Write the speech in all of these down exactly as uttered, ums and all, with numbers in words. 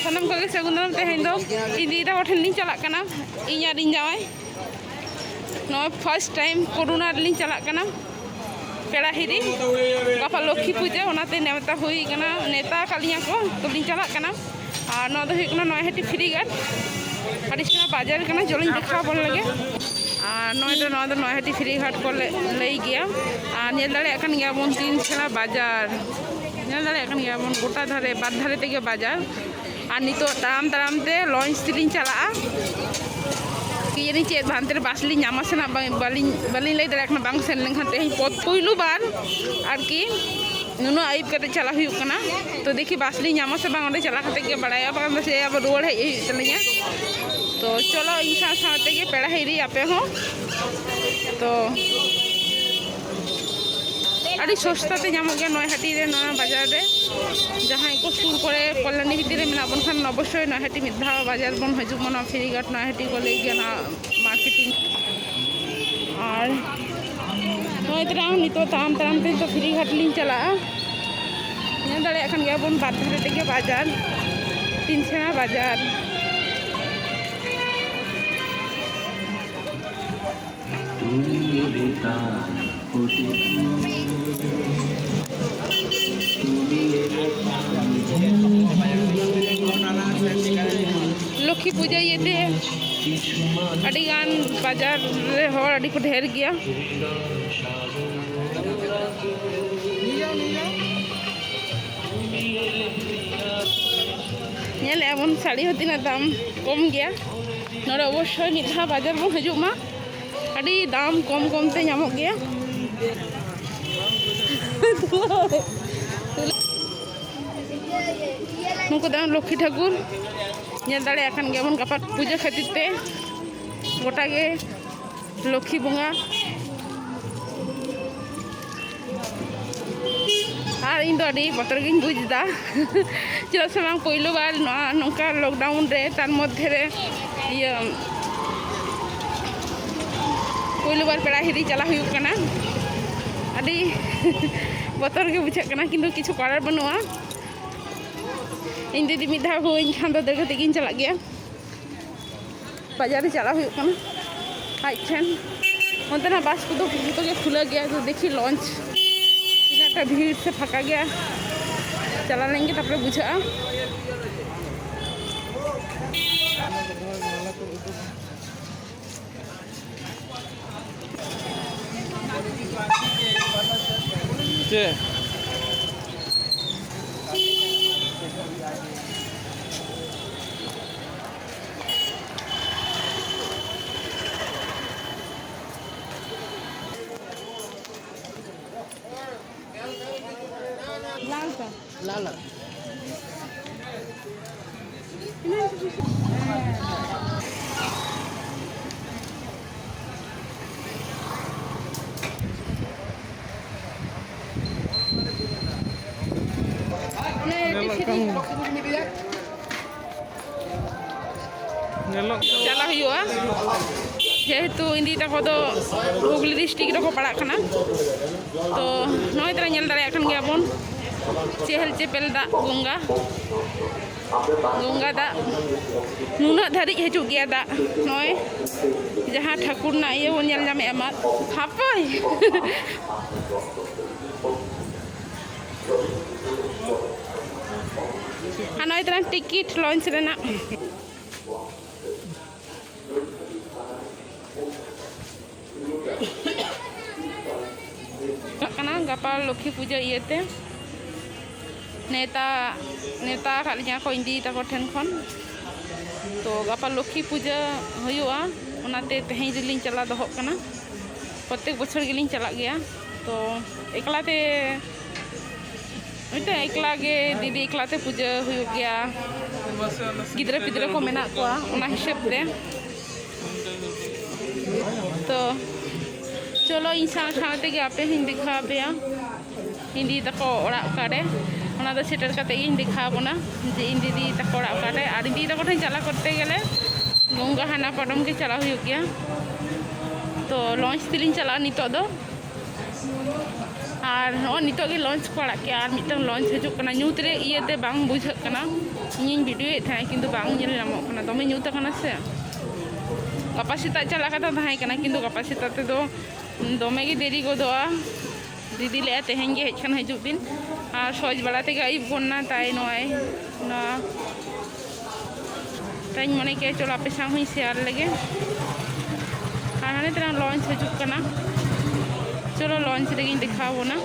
ᱥᱟᱱᱟᱢ ᱠᱚᱜᱮ ᱥᱟᱹᱜᱩᱱ ᱫᱟᱨᱟᱢ᱾ ᱛᱮᱦᱮᱧ ᱫᱚ ᱤᱧ ᱫᱤᱫᱤ ᱛᱟᱠᱚ ᱴᱷᱮᱱ ᱞᱤᱧ ᱪᱟᱞᱟᱜ ᱠᱟᱱᱟ, ᱤᱧ ᱟᱨ ᱤᱧ ᱡᱟᱶᱟᱭ᱾ ᱱᱚᱣᱟ first time ᱠᱳᱨᱳᱱᱟ ᱨᱮᱞᱤᱧ ᱪᱟᱞᱟᱜ ᱠᱟᱱᱟ ᱯᱮᱲᱟ ᱦᱤᱨᱤ᱾ ᱜᱟᱯᱟ ᱞᱚᱠᱠᱷᱤ ᱯᱩᱡᱟᱹ, ᱚᱱᱟᱛᱮ ᱱᱮᱣᱛᱟ ᱦᱩᱭ ᱠᱟᱱᱟ, ᱱᱮᱣᱛᱟ ᱟᱠᱟᱫ ᱞᱤᱧᱟ ᱠᱚ, ᱛᱚ ᱞᱤᱧ ᱪᱟᱞᱟᱜ ᱠᱟᱱᱟ᱾ ᱟᱨ ᱱᱚᱣᱟ ᱫᱚ ᱦᱩᱭᱩᱜ ᱠᱟᱱᱟ ᱱᱚᱭᱦᱟᱴᱤ ᱯᱷᱮᱨᱤᱜᱷᱟᱴ᱾ ᱟᱹᱰᱤ ᱪᱮᱦᱨᱟ ᱵᱟᱡᱟᱨ ᱠᱟᱱᱟ, ᱪᱚᱞᱚᱧ ᱫᱮᱠᱷᱟᱣ ᱟᱵᱚᱱ ᱞᱮᱜᱮ᱾ ᱟᱨ ᱱᱚᱜᱼᱚᱭ ᱫᱚ, ᱱᱚᱣᱟ ᱫᱚ ᱱᱚᱭᱦᱟᱴᱤ ᱯᱷᱮᱨᱤᱜᱷᱟᱴ ᱠᱚ ᱞᱟᱹᱭ ᱜᱮᱭᱟ᱾ ᱟᱨ ᱧᱮᱞ ᱫᱟᱲᱮᱭᱟᱜ ᱠᱟᱱ ᱜᱮᱭᱟ ᱵᱚᱱ ᱛᱤᱱ ᱪᱮᱦᱨᱟ ᱵᱟᱡᱟᱨ, ᱧᱮᱞ ᱫᱟᱲᱮᱭᱟᱜ ᱠᱟᱱ ᱜᱮᱭᱟ ᱵᱚᱱ ᱜᱚᱴᱟ ᱫᱷᱟᱨᱮ, ᱵᱟᱨ ᱫᱷᱟᱨᱮ ᱛᱮᱜᱮ ᱵᱟᱡᱟᱨ᱾ ᱟᱨ ᱱᱤᱛᱚᱜ ᱛᱟᱲᱟᱢ ᱛᱟᱲᱟᱢ ᱛᱮ ᱞᱚᱧᱪ ᱛᱮᱞᱤᱧ ᱪᱟᱞᱟᱜᱼᱟ᱾ ᱠᱤ ᱡᱟᱹᱱᱤ ᱪᱮᱫ ᱦᱟᱱᱛᱮ ᱨᱮ ᱵᱟᱥ ᱞᱤᱧ ᱧᱟᱢᱟ ᱥᱮ ᱱᱟᱜ, ᱵᱟᱝ, ᱵᱟᱹᱞᱤᱧ, ᱵᱟᱹᱞᱤᱧ ᱞᱟᱹᱭ ᱫᱟᱲᱮᱭᱟᱜ ᱠᱟᱱᱟ, ᱵᱟᱝ ᱥᱮᱱ ᱞᱮᱱᱠᱷᱟᱱ᱾ ᱛᱮᱦᱮᱧ ᱯᱚᱛ ᱯᱩᱭᱞᱩ ᱵᱟᱨ ᱟᱨᱠᱤ ᱱᱩᱱᱟᱹᱜ ᱟᱹᱭᱩᱵ ᱠᱟᱛᱮ ᱪᱟᱞᱟᱜ ᱦᱩᱭᱩᱜ ᱠᱟᱱᱟ᱾ ᱛᱚ ᱫᱮᱠᱷᱤ ᱵᱟᱥ ᱞᱤᱧ ᱧᱟᱢᱟ ᱥᱮ ᱵᱟᱝ, ᱚᱸᱰᱮ ᱪᱟᱞᱟᱣ ᱠᱟᱛᱮ ᱜᱮ ᱵᱟᱲᱟᱭᱟ, ᱵᱟᱝ ᱫᱚ ᱥᱮ ᱟᱵᱟᱨ ᱨᱩᱣᱟᱹᱲ ᱦᱮᱡ ᱦᱩᱭᱩᱜ ᱛᱟᱹᱞᱤᱧᱟ᱾ ᱛᱚ ᱪᱚᱞᱚ ᱤᱧ ᱥᱟᱶ ᱥᱟᱶ ᱛᱮᱜᱮ ᱯᱮᱲᱟ ᱦᱤᱨᱤ ᱟᱯᱮ ᱦᱚᱸ᱾ ᱛᱚ ᱟᱹᱰᱤ ᱥᱚᱥᱛᱟ ᱛᱮ ᱧᱟᱢᱚᱜ ᱜᱮᱭᱟ ᱱᱚᱭᱦᱟᱴᱤ ᱨᱮ, ᱱᱚᱣᱟ ᱵᱟᱡᱟᱨ ᱨᱮ᱾ ᱡᱟᱦᱟᱸᱭ ᱠᱚ ᱥᱩᱨ ᱠᱚᱨᱮ ᱠᱚᱞᱭᱟᱱᱤ ᱵᱷᱤᱛᱤᱨ ᱨᱮ ᱢᱮᱱᱟᱜ ᱵᱚᱱ ᱠᱷᱟᱱ, ᱚᱵᱚᱥᱥᱳᱭ ᱱᱚᱭᱦᱟᱴᱤ ᱢᱤᱫ ᱫᱷᱟᱣ ᱵᱟᱡᱟᱨ ᱵᱚᱱ ᱦᱤᱡᱩᱜ ᱢᱟ᱾ ᱱᱚᱣᱟ ᱯᱷᱮᱨᱤᱜᱷᱟᱴ ᱱᱚᱭᱦᱟᱴᱤ ᱠᱚ ᱞᱟᱹᱭ ᱜᱮᱭᱟ ᱱᱚᱣᱟ ᱢᱟᱨᱠᱮᱴᱤᱝ᱾ ᱟᱨ ᱱᱚᱜᱼᱚᱭ ᱛᱟᱲᱟᱢ, ᱱᱤᱛᱚᱜ ᱛᱟᱲᱟᱢ ᱛᱟᱲᱟᱢ ᱛᱮ ᱱᱤᱛᱚᱜ ᱯᱷᱮᱨᱤᱜᱷᱟᱴ ᱞᱤᱧ ᱪᱟᱞᱟᱜᱼᱟ᱾ ᱧᱮᱞ ᱫᱟᱲᱮᱭᱟᱜ ᱠᱟᱱ ᱜᱮᱭᱟ ᱵᱚᱱ ᱵᱟᱨ ᱫᱷᱟᱨᱮ ᱛᱮᱜᱮ ᱵᱟᱡᱟᱨ, ᱛᱤᱱ ᱥᱮᱬᱟ ᱵᱟᱡᱟᱨ᱾ ᱞᱚᱠᱠᱷᱤ ᱯᱩᱡᱟᱹ ᱤᱭᱟᱹᱛᱮ ᱟᱹᱰᱤ ᱜᱟᱱ ᱵᱟᱡᱟᱨ ᱨᱮ ᱦᱚᱲ ᱟᱹᱰᱤ ᱠᱚ ᱰᱷᱮᱨ ᱜᱮᱭᱟ᱾ ᱧᱮᱞᱮᱜᱼᱟ ᱵᱚᱱ ᱥᱟᱹᱲᱤ ᱦᱚᱸ ᱛᱤᱱᱟᱹᱜ ᱫᱟᱢ ᱠᱚᱢ ᱜᱮᱭᱟ᱾ ᱱᱚᱰᱮ ᱚᱵᱚᱥᱥᱳᱭ ᱢᱤᱫ ᱫᱷᱟᱣ ᱵᱟᱡᱟᱨ ᱵᱚᱱ ᱦᱤᱡᱩᱜ ᱢᱟ, ᱟᱹᱰᱤ ᱫᱟᱢ ᱠᱚᱢ ᱠᱚᱢ ᱛᱮ ᱧᱟᱢᱚᱜ ᱜᱮᱭᱟ᱾ ᱱᱩᱠᱩ ᱫᱚ ᱞᱚᱠᱠᱷᱤ ᱴᱷᱟᱹᱠᱩᱨ, ᱧᱮᱞ ᱫᱟᱲᱮᱭᱟᱜ ᱠᱟᱱ ᱜᱮᱭᱟᱵᱚᱱ ᱜᱟᱯᱟ ᱯᱩᱡᱟᱹ ᱠᱷᱟᱹᱛᱤᱨ ᱛᱮ ᱜᱚᱴᱟ ᱜᱮ ᱞᱚᱠᱠᱷᱤ ᱵᱚᱸᱜᱟ᱾ ᱟᱨ ᱤᱧ ᱫᱚ ᱟᱹᱰᱤ ᱵᱚᱛᱚᱨ ᱜᱤᱧ ᱵᱩᱡᱽ ᱮᱫᱟ᱾ ᱪᱮᱫᱟᱜ ᱥᱮ ᱵᱟᱝ, ᱯᱳᱭᱞᱳ ᱵᱟᱨ ᱱᱚᱣᱟ ᱱᱚᱝᱠᱟ ᱞᱚᱠᱰᱟᱣᱩᱱ ᱨᱮ, ᱛᱟᱨ ᱢᱚᱫᱽᱫᱷᱮ ᱨᱮ ᱤᱭᱟᱹ, ᱯᱳᱭᱞᱳ ᱵᱟᱨ ᱯᱮᱲᱟ ᱦᱤᱨᱤ ᱪᱟᱞᱟᱣ ᱦᱩᱭᱩᱜ ᱠᱟᱱᱟ᱾ ᱟᱹᱰᱤ ᱵᱚᱛᱚᱨ ᱜᱮ ᱵᱩᱡᱷᱟᱹᱜ ᱠᱟᱱᱟ, ᱠᱤᱱᱛᱩ ᱠᱤᱪᱷᱩ ᱠᱚᱨᱟᱨ ᱵᱟᱹᱱᱩᱜᱼᱟ᱾ ᱤᱧ ᱫᱤᱫᱤ ᱢᱤᱫ ᱫᱷᱟᱣ ᱦᱩᱭ ᱠᱷᱟᱱ ᱫᱚ ᱫᱟᱹᱲ ᱠᱟᱛᱮ ᱜᱤᱧ ᱪᱟᱞᱟᱜ ᱜᱮᱭᱟ᱾ ᱵᱟᱡᱟᱨ ᱨᱮ ᱪᱟᱞᱟᱜ ᱦᱩᱭᱩᱜ ᱠᱟᱱᱟ ᱟᱡ ᱴᱷᱮᱱ᱾ ᱚᱱᱛᱮᱱᱟᱜ ᱵᱟᱥ ᱠᱚᱫᱚ ᱡᱚᱛᱚ ᱜᱮ ᱠᱷᱩᱞᱟᱹᱣ ᱜᱮᱭᱟ, ᱛᱚ ᱫᱮᱠᱷᱤ ᱞᱚᱧᱪ ᱛᱤᱱᱟᱹᱜ ᱴᱟ ᱵᱷᱤᱲ ᱥᱮ ᱯᱷᱟᱸᱠᱟ ᱜᱮᱭᱟ, ᱪᱟᱞᱟᱣ ᱞᱮᱱ ᱜᱮ ᱛᱟᱨᱯᱚᱨᱮ ᱵᱩᱡᱷᱟᱹᱜᱼᱟ᱾ ᱪᱮᱫ? ᱧᱮᱞᱚᱜ ᱠᱟᱱᱟ᱾ ᱪᱟᱞᱟᱜ ᱦᱩᱭᱩᱜᱼᱟ, ᱡᱮᱦᱮᱛᱩ ᱤᱧ ᱫᱤᱫᱤ ᱛᱟᱠᱚ ᱫᱚ ᱦᱩᱜᱽᱞᱤ ᱰᱤᱥᱴᱨᱤᱠᱴ ᱨᱮᱠᱚ ᱯᱟᱲᱟᱜ ᱠᱟᱱᱟ᱾ ᱛᱚ ᱱᱚᱜᱼᱚᱭ ᱛᱚᱨᱟ ᱧᱮᱞ ᱫᱟᱲᱮᱭᱟᱜ ᱠᱟᱱ ᱜᱮᱭᱟ ᱵᱚᱱ, ᱪᱮᱦᱮᱞ ᱪᱮᱯᱮᱞ ᱫᱟᱜ ᱜᱚᱝᱜᱟ, ᱜᱚᱝᱜᱟ ᱫᱟᱜ ᱱᱩᱱᱟᱹᱜ ᱫᱷᱟᱹᱨᱤᱡ ᱦᱤᱡᱩᱜ ᱜᱮᱭᱟ ᱫᱟᱜ᱾ ᱱᱚᱜᱼᱚᱭ ᱡᱟᱦᱟᱸ ᱴᱷᱟᱹᱠᱩᱨ ᱨᱮᱱᱟᱜ ᱤᱭᱟᱹ ᱵᱚᱱ ᱧᱮᱞ ᱧᱟᱢᱮᱫᱼᱟ, ᱢᱟ ᱦᱟᱯᱳᱭ᱾ ᱟᱨ ᱱᱚᱜᱼᱚᱭ ᱛᱟᱞᱟᱝ ᱴᱤᱠᱤᱴ ᱞᱚᱧᱪ ᱨᱮᱱᱟᱜ᱾ ᱪᱟᱞᱟᱜ ᱠᱟᱱᱟ ᱜᱟᱯᱟ ᱞᱚᱠᱠᱷᱤ ᱯᱩᱡᱟᱹ ᱤᱭᱟᱹᱛᱮ᱾ ᱱᱮᱣᱛᱟ, ᱱᱮᱣᱛᱟ ᱟᱠᱟᱫ ᱞᱤᱧᱟ ᱠᱚ ᱤᱧ ᱫᱤᱫᱤ ᱛᱟᱠᱚ ᱴᱷᱮᱱ ᱠᱷᱚᱱ᱾ ᱛᱚ ᱜᱟᱯᱟ ᱞᱚᱠᱠᱷᱤ ᱯᱩᱡᱟᱹ ᱦᱩᱭᱩᱜᱼᱟ, ᱚᱱᱟᱛᱮ ᱛᱮᱦᱮᱧ ᱨᱮᱞᱤᱧ ᱪᱟᱞᱟᱣ ᱫᱚᱦᱚᱜ ᱠᱟᱱᱟ᱾ ᱯᱨᱚᱛᱮᱠ ᱵᱚᱪᱷᱚᱨ ᱜᱮᱞᱤᱧ ᱪᱟᱞᱟᱜ ᱜᱮᱭᱟ᱾ ᱛᱚ ᱮᱠᱞᱟ ᱛᱮ, ᱢᱤᱫᱴᱮᱱ ᱮᱠᱞᱟ ᱜᱮ ᱫᱤᱫᱤ ᱮᱠᱞᱟ ᱛᱮ ᱯᱩᱡᱟᱹ ᱦᱩᱭᱩᱜ ᱜᱮᱭᱟ, ᱜᱤᱫᱽᱨᱟᱹ ᱯᱤᱫᱽᱨᱟᱹ ᱠᱚ ᱢᱮᱱᱟᱜ ᱠᱚᱣᱟ, ᱚᱱᱟ ᱦᱤᱥᱟᱹᱵ ᱛᱮ᱾ ᱛᱚ ᱪᱚᱞᱚ, ᱤᱧ ᱥᱟᱶ ᱥᱟᱶ ᱛᱮᱜᱮ ᱟᱯᱮ ᱦᱚᱸᱧ ᱫᱮᱠᱷᱟᱣ ᱟᱯᱮᱭᱟ ᱤᱧ ᱫᱤᱫᱤ ᱛᱟᱠᱚ ᱚᱲᱟᱜ ᱚᱠᱟᱨᱮ᱾ ᱚᱱᱟ ᱫᱚ ᱥᱮᱴᱮᱨ ᱠᱟᱛᱮ ᱜᱤᱧ ᱫᱮᱠᱷᱟᱣ ᱟᱵᱚᱱᱟ ᱡᱮ ᱤᱧ ᱫᱤᱫᱤ ᱛᱟᱠᱚ ᱚᱲᱟᱜ ᱚᱠᱟᱨᱮ᱾ ᱟᱨ ᱤᱧ ᱫᱤᱫᱤ ᱛᱟᱠᱚ ᱴᱷᱮᱱ ᱪᱟᱞᱟᱣ ᱠᱚᱨᱛᱮ ᱜᱮᱞᱮ ᱜᱚᱝᱜᱟ ᱦᱟᱱᱟ ᱯᱟᱨᱚᱢ ᱜᱮ ᱪᱟᱞᱟᱣ ᱦᱩᱭᱩᱜ ᱜᱮᱭᱟ᱾ ᱛᱚ ᱞᱚᱧᱪ ᱛᱮᱞᱤᱧ ᱪᱟᱞᱟᱜᱼᱟ ᱱᱤᱛᱚᱜ ᱫᱚ᱾ ᱟᱨ ᱱᱚᱜᱼᱚᱭ ᱱᱤᱛᱚᱜ ᱜᱮ ᱞᱚᱧᱪ ᱠᱚ ᱟᱲᱟᱜ ᱠᱮᱜᱼᱟ, ᱟᱨ ᱢᱤᱫᱴᱟᱝ ᱞᱚᱧᱪ ᱦᱤᱡᱩᱜ ᱠᱟᱱᱟ᱾ ᱧᱩᱛ ᱨᱮ ᱤᱭᱟᱹᱛᱮ ᱵᱟᱝ ᱵᱩᱡᱷᱟᱹᱜ ᱠᱟᱱᱟ, ᱤᱧᱤᱧ ᱵᱷᱤᱰᱤᱭᱳᱭᱮᱫ ᱛᱟᱦᱮᱸᱫ ᱠᱤᱱᱛᱩ ᱵᱟᱝ ᱧᱮᱞ ᱧᱟᱢᱚᱜ ᱠᱟᱱᱟ, ᱫᱚᱢᱮ ᱧᱩᱛ ᱟᱠᱟᱱᱟ ᱥᱮ᱾ ᱜᱟᱯᱟ ᱥᱮᱛᱟᱜ ᱪᱟᱞᱟᱜ ᱠᱟᱛᱷᱟ ᱛᱟᱦᱮᱸ ᱠᱟᱱᱟ, ᱠᱤᱱᱛᱩ ᱜᱟᱯᱟ ᱥᱮᱛᱟᱜ ᱛᱮᱫᱚ ᱫᱚᱢᱮ ᱜᱮ ᱫᱮᱨᱤ ᱜᱚᱫᱚᱜᱼᱟ᱾ ᱫᱤᱫᱤ ᱞᱟᱹᱭᱮᱫᱼᱟ ᱛᱮᱦᱮᱧ ᱜᱮ ᱦᱮᱡ ᱠᱷᱟᱱ ᱦᱤᱡᱩᱜ ᱵᱤᱱ᱾ ᱟᱨ ᱥᱚᱡᱽ ᱵᱟᱲᱟ ᱛᱮᱜᱮ ᱟᱹᱭᱩᱵ ᱜᱚᱫ ᱱᱟ, ᱛᱟᱭ ᱱᱚᱜᱼᱚᱭ ᱱᱚᱣᱟ ᱛᱟᱧ ᱢᱚᱱᱮ ᱠᱮᱫᱼᱟ ᱪᱚᱞᱚ ᱟᱯᱮ ᱥᱟᱶ ᱦᱚᱸᱧ ᱥᱮᱭᱟᱨ ᱞᱮᱜᱮ᱾ ᱟᱨ ᱦᱟᱱᱮ ᱛᱟᱨᱟ ᱞᱚᱧᱪ ᱦᱤᱡᱩᱜ ᱠᱟᱱᱟ, ᱪᱚᱞᱚ ᱞᱚᱧᱪ ᱨᱮᱜᱮᱧ ᱫᱮᱠᱷᱟᱣ ᱵᱚᱱᱟ᱾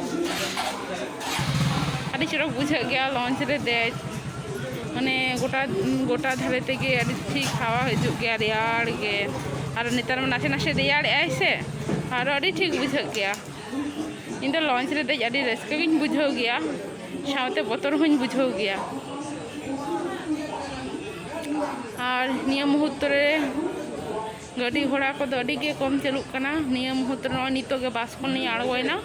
ᱟᱹᱰᱤ ᱪᱚᱨᱚᱠ ᱵᱩᱡᱷᱟᱹᱜ ᱜᱮᱭᱟ ᱞᱚᱧᱪ ᱨᱮ ᱫᱮᱡ, ᱢᱟᱱᱮ ᱜᱚᱴᱟ ᱜᱚᱴᱟ ᱫᱷᱟᱨᱮ ᱛᱮᱜᱮ ᱟᱹᱰᱤ ᱴᱷᱤᱠ ᱦᱟᱣᱟ ᱦᱤᱡᱩᱜ ᱜᱮᱭᱟ, ᱨᱮᱭᱟᱲ ᱜᱮ᱾ ᱟᱨ ᱱᱮᱛᱟᱨ ᱢᱟ ᱱᱟᱥᱮ ᱱᱟᱥᱮ ᱨᱮᱭᱟᱲᱮᱜᱼᱟᱭ ᱥᱮ, ᱟᱨᱚ ᱟᱹᱰᱤ ᱴᱷᱤᱠ ᱵᱩᱡᱷᱟᱹᱜ ᱜᱮᱭᱟ᱾ ᱤᱧ ᱫᱚ ᱞᱚᱧᱪ ᱨᱮ ᱫᱮᱡ ᱟᱹᱰᱤ ᱨᱟᱹᱥᱠᱟᱹ ᱜᱤᱧ ᱵᱩᱡᱷᱟᱹᱣ ᱜᱮᱭᱟ, ᱥᱟᱶᱛᱮ ᱵᱚᱛᱚᱨ ᱦᱚᱸᱧ ᱵᱩᱡᱷᱟᱹᱣ ᱜᱮᱭᱟ᱾ ᱟᱨ ᱱᱤᱭᱟᱹ ᱢᱩᱦᱩᱨᱛᱚ ᱨᱮ ᱜᱟᱹᱰᱤ ᱜᱷᱚᱲᱟ ᱠᱚᱫᱚ ᱟᱹᱰᱤ ᱜᱮ ᱠᱚᱢ ᱪᱟᱹᱞᱩᱜ ᱠᱟᱱᱟ᱾ ᱱᱤᱭᱟᱹ ᱢᱩᱦᱩᱨᱛᱚ ᱨᱮ ᱱᱚᱜᱼᱚᱭ ᱱᱤᱛᱚᱜ ᱜᱮ ᱵᱟᱥ ᱠᱷᱚᱱ ᱞᱤᱧ ᱟᱬᱜᱚᱭᱮᱱᱟ,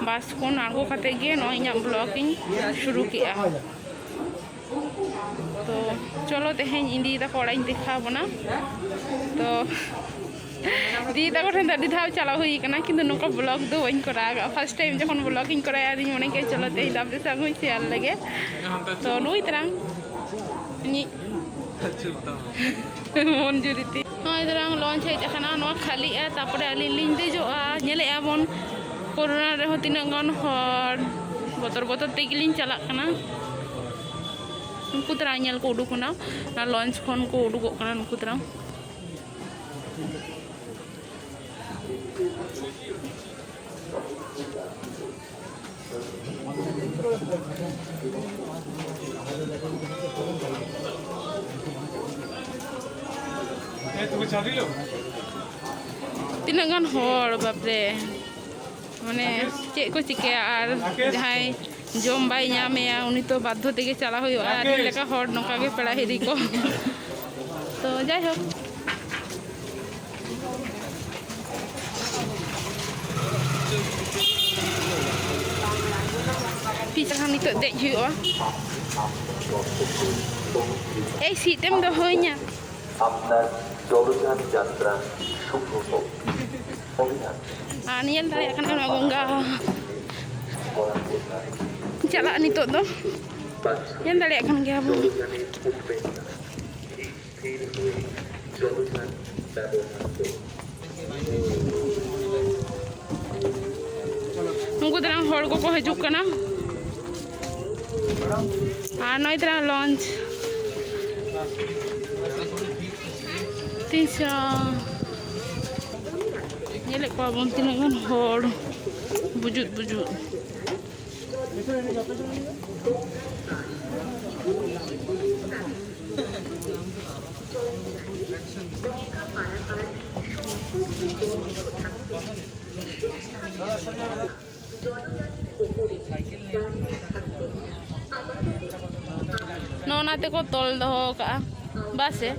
ᱵᱟᱥ ᱠᱷᱚᱱ ᱟᱬᱜᱚ ᱠᱟᱛᱮ ᱜᱮ ᱱᱚᱜᱼᱚᱭ ᱤᱧᱟᱹᱜ ᱵᱞᱚᱜ ᱤᱧ ᱥᱩᱨᱩ ᱠᱮᱜᱼᱟ᱾ ᱛᱚ ᱪᱚᱞᱚ ᱛᱮᱦᱮᱧ ᱤᱧ ᱫᱤᱫᱤ ᱛᱟᱠᱚ ᱚᱲᱟᱜ ᱤᱧ ᱫᱮᱠᱷᱟᱣ ᱵᱚᱱᱟ᱾ ᱛᱚ ᱫᱤᱫᱤ ᱛᱟᱠᱚ ᱴᱷᱮᱱ ᱫᱚ ᱟᱹᱰᱤ ᱫᱷᱟᱣ ᱪᱟᱞᱟᱣ ᱦᱩᱭ ᱠᱟᱱᱟ, ᱠᱤᱱᱛᱩ ᱱᱚᱝᱠᱟ ᱵᱞᱚᱜ ᱫᱚ ᱵᱟᱹᱧ ᱠᱚᱨᱟᱣ ᱟᱠᱟᱫᱼᱟ᱾ ᱯᱷᱟᱥᱴ ᱴᱟᱭᱤᱢ ᱡᱚᱠᱷᱚᱱ ᱵᱞᱚᱜ ᱤᱧ ᱠᱚᱨᱟᱣᱟ, ᱟᱫᱚᱧ ᱢᱚᱱᱮ ᱠᱮᱫᱟ ᱪᱚᱞᱚ ᱛᱮᱦᱮᱧ ᱫᱚ ᱟᱯᱮ ᱥᱟᱶ ᱦᱚᱸᱧ ᱥᱮᱭᱟᱨ ᱞᱮᱜᱮ᱾ ᱛᱚ ᱱᱩᱭ ᱛᱟᱨᱟᱝ ᱤᱧᱤᱡ ᱢᱚᱱᱡᱩᱨᱤ ᱛᱤ᱾ ᱱᱚᱜᱼᱚᱭ ᱛᱟᱨᱟᱝ ᱞᱚᱧᱪ ᱦᱮᱡ ᱟᱠᱟᱱᱟ, ᱱᱚᱣᱟ ᱠᱷᱟᱹᱞᱤᱜᱼᱟ, ᱛᱟᱨᱯᱚᱨᱮ ᱟᱹᱞᱤᱧ ᱞᱤᱧ ᱫᱮᱡᱚᱜᱼᱟ᱾ ᱧᱮᱞᱮᱫᱼᱟ ᱵᱚᱱ ᱠᱳᱨᱳᱱᱟ ᱨᱮᱦᱚᱸ ᱛᱤᱱᱟᱹᱜ ᱜᱟᱱ ᱦᱚᱲ, ᱵᱚᱛᱚᱨ ᱵᱚᱛᱚᱨ ᱛᱮᱜᱮᱞᱤᱧ ᱪᱟᱞᱟᱜ ᱠᱟᱱᱟ᱾ ᱩᱱᱠᱩ ᱛᱟᱨᱟᱝ ᱧᱮᱞ ᱠᱚ ᱩᱰᱩᱠ ᱮᱱᱟ, ᱚᱱᱟ ᱞᱚᱧᱪ ᱠᱷᱚᱱ ᱠᱚ ᱩᱰᱩᱠᱚᱜ ᱠᱟᱱᱟ ᱱᱩᱠᱩ ᱛᱟᱨᱟᱝ᱾ ᱛᱤᱱᱟᱹᱜ ᱜᱟᱱ ᱦᱚᱲ, ᱵᱟᱯᱨᱮ! ᱢᱟᱱᱮ ᱪᱮᱫ ᱠᱚ ᱪᱤᱠᱟᱹᱭᱟ, ᱟᱨ ᱡᱟᱦᱟᱸᱭ ᱡᱚᱢ ᱵᱟᱭ ᱧᱟᱢᱮᱭᱟ, ᱩᱱᱤ ᱛᱚ ᱵᱟᱫᱽᱫᱷᱚ ᱛᱮᱜᱮ ᱪᱟᱞᱟᱣ ᱦᱩᱭᱩᱜᱼᱟ᱾ ᱟᱹᱞᱤᱧ ᱞᱮᱠᱟ ᱦᱚᱲ ᱱᱚᱝᱠᱟ ᱜᱮ ᱯᱮᱲᱟ ᱦᱤᱨᱤ ᱠᱚ᱾ ᱛᱚ ᱡᱟᱭᱦᱳᱠ, ᱯᱤᱪ ᱨᱮᱦᱚᱸ ᱱᱤᱛᱚᱜ ᱫᱮᱡ ᱦᱩᱭᱩᱜᱼᱟ᱾ ᱮᱭ, ᱥᱤᱴ ᱮᱢ ᱫᱚᱦᱚᱧᱟ᱾ আপনার জলযান যাত্রা শুভ হোক। অভিনন্দন। ᱟᱨ ᱧᱮᱞ ᱫᱟᱲᱮᱭᱟᱜ ᱠᱟᱱᱟ ᱱᱚᱣᱟ ᱜᱚᱝᱜᱟ᱾ ᱪᱟᱞᱟᱜᱼᱟ ᱱᱤᱛᱚᱜ ᱫᱚ᱾ ᱧᱮᱞ ᱫᱟᱲᱮᱭᱟᱜ ᱠᱟᱱ ᱜᱮᱭᱟ ᱵᱚᱱ᱾ ᱩᱱᱠᱩ ᱛᱟᱞᱟᱝ ᱦᱚᱲ ᱠᱚᱠᱚ ᱦᱤᱡᱩᱜ ᱠᱟᱱᱟ᱾ ᱟᱨ ᱱᱚᱜᱼᱚᱭ ᱛᱟᱞᱟᱝ ᱞᱚᱧᱪ᱾ ᱛᱤᱥ ᱧᱮᱞᱮᱫ ᱠᱚᱣᱟ ᱵᱚᱱ ᱛᱤᱱᱟᱹᱜ ᱜᱟᱱ ᱦᱚᱲ ᱵᱩᱡᱩᱫ ᱵᱩᱡᱩᱫ᱾ ᱱᱚᱜᱼᱚ ᱱᱟ ᱛᱮᱠᱚ ᱛᱚᱞ ᱫᱚᱦᱚ ᱠᱟᱜᱼᱟ ᱵᱟᱥ ᱮ᱾